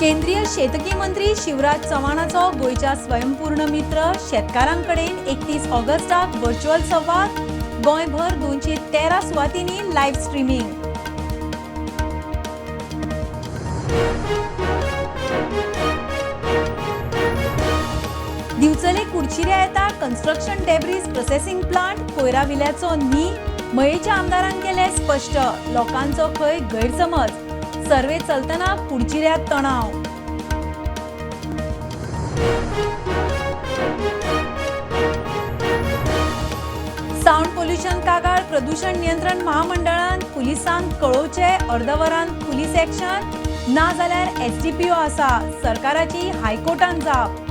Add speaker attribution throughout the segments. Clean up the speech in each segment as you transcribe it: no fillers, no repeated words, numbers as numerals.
Speaker 1: केंद्रीय शेतकी मंत्री शिवराज चव्हाणाचो गोंयच्या स्वयंपूर्ण मित्र शेतकारांकडेन 31 ऑगस्टाक व्हर्च्युअल संवाद. गोंयभर 213 सुवातींनी लायव्ह स्ट्रीमिंग. दिवचले कुडचिऱ्या येता कन्स्ट्रक्शन डेब्रीज प्रोसेसिंग प्लांट. कोयरा विल्याचो न्ही, मयेच्या आमदारान केले स्पश्ट. लोकांचो खंय गैरसमज. सर्वे चलतना कुडचिऱ्यात तणाव. सावंड पोल्युशन कागाळ प्रदूषण नियंत्रण महामंडळान पुलिसांक कळोवचे. अर्दवरान पुलीस एक्शन, ना जाल्यार एसडीपीओ आसा, सरकाराची हायकोर्टान जाप.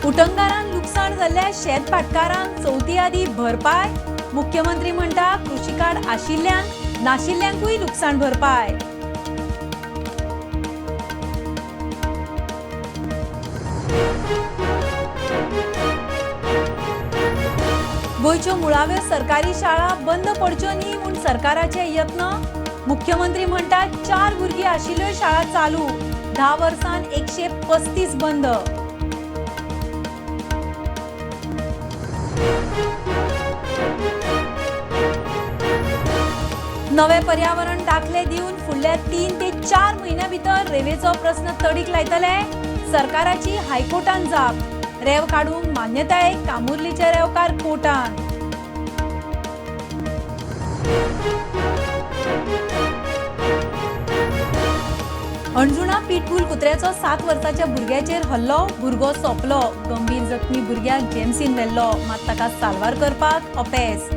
Speaker 1: उटंगारान लुकसाण जाल्ल्या शेत भाटकारांक चवथी आदी भरपाय. मुख्यमंत्री म्हणटा, कृशी कार्ड आशिल्ल्यांक, नाशिल्ल्यांकूय लुकसाण भरपाय. गोंयच्यो मुळाव्यो सरकारी शाळा बंद पडच्यो न्ही म्हूण सरकाराचे यत्न. मुख्यमंत्री म्हणटात, 4 भुरगीं आशिल्ल्यो शाळा चालू. 10 वर्सांत 135 बंद. नवे पर्यावरण दाखले दिवन फुडल्या 3 ते 4 म्हयन्या भितर रेवेचो प्रस्न तडीक लायतले, सरकाराची हायकोर्टान जाप. रेव काडूंक मान्यताय कामुर्लीचे रेवकार कोर्टान. अंजुणा पिटबूल कुत्र्याचो 7 वर्साच्या भुरग्याचेर हल्लो. भुरगो सोंपलो. गंभीर जखमी भुरग्याक जेमसीन व्हेल्लो, मात ताका साल्वार करपाक अपेस.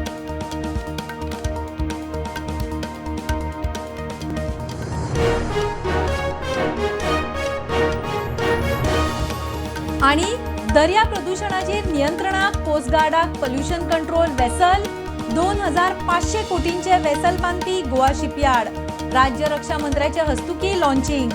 Speaker 1: आनी दर्या प्रदुशणाचेर नियंत्रणाक कोस्ट गार्डाक पोल्युशन कंट्रोल वेसल. 2500 कोटींचे वेसल बांदपी गोवा शिपयार्ड. राज्य रक्षा मंत्र्याच्या हस्तुकी लॉन्चिंग.